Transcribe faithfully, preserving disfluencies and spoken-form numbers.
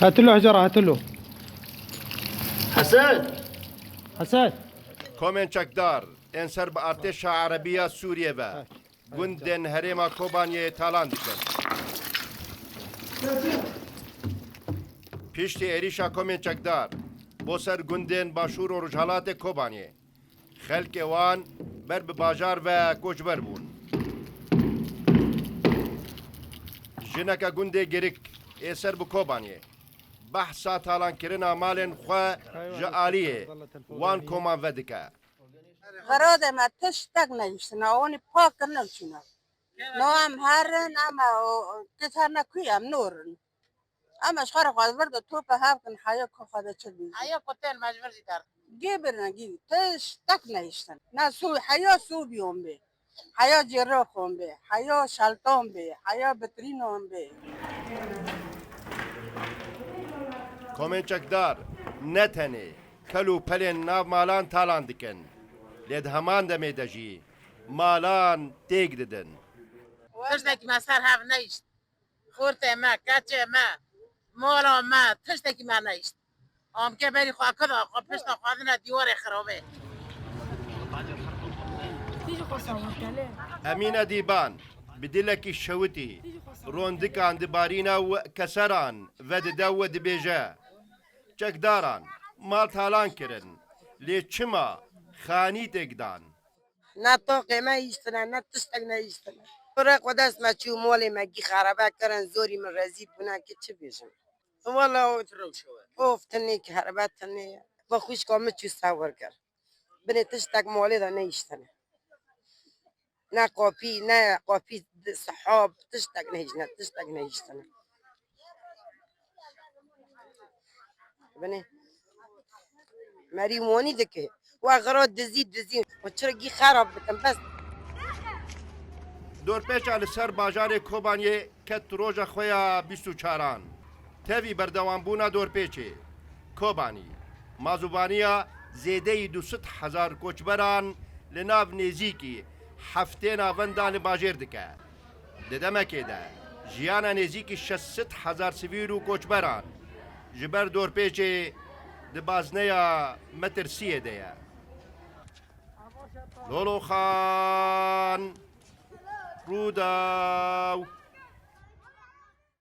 هاتلو حجر، هاتلو. Hesen! Hesen! Komên çekdar ên ser bi artêşa Erebî ya Sûriyê ve gundên herêma Kobaniyê talan dikin. Piştî êrîşa komên çekdar bo ser gundên başûr û rojhelatê Kobaniyê, xelkê wan ber bi bajar ve koçber bûn. Jineke gundê Girik ê ser bi Kobaniyê behsa talankirina malên xwe ji aliyê wan koman vedike. Xeradê me tiştek nehiştine, onî pak kirine û çûne. No em herin, em e, o, o, kit her ne kuy em norin. Em e ji xwe re xwe vir de tope hev kin, heya ku xwe de çi bî. Heya ku tên me ji vir jî der. Gê birine gî, tiştek nehiştin. Ne sû, heya sûbiyon bê. Heya cêroxon bê, heya şelton bê, heya bitrînon bê. Komên çekdar ne tenê kel û pelên nav malan talan dikin, lê di heman demê de jî malan têk didin. Tiştekî me ser hev neyişt. Xortê me, keçê me, mala me, tiştekî me neyişt. Amke berî xwe kida, xwe pişta xwe dine dîwarê xirabê. Emîne Dîban bi dilekî şewitî rondikan di barîna û keseran vedide û dibêje, çekdaran mal talan kirin, lê çima xanî têk dan? Ne toqê me hiştine, ne tiştek nehiştine. Kure xwe dest me çû molê me gî xerebe kirin, zorî min rezîl bûne ki çi bêjim. Wala of tinê ki herebe tinê ye. Ve xwişka min çû sewir kir. Binê tiştek molê de nehiştine. Ne qapî, ne qapî sihab, tiştek nehiştine, tiştek nehiştine. Binê. Merî wanî dike. Wa xira dizî dizî. Wa çira gî xerab bikin bes. Dorpêça li ser bajarê Kobaniyê ket roja xwe ya bîst û çaran. Tevî berdewambûna dorpêçê, Kobanî, mazûbaniya zêdeyî du sed hezar koçberan li nav nêzîkî heftê navendan li bajêr dike. Di demekê de jiyana nêzîkî şeş sed hezar sivîl û koçberan ji ber dorpêçê di bazneya metirsiyê de ye. Loloxan, Rûdaw.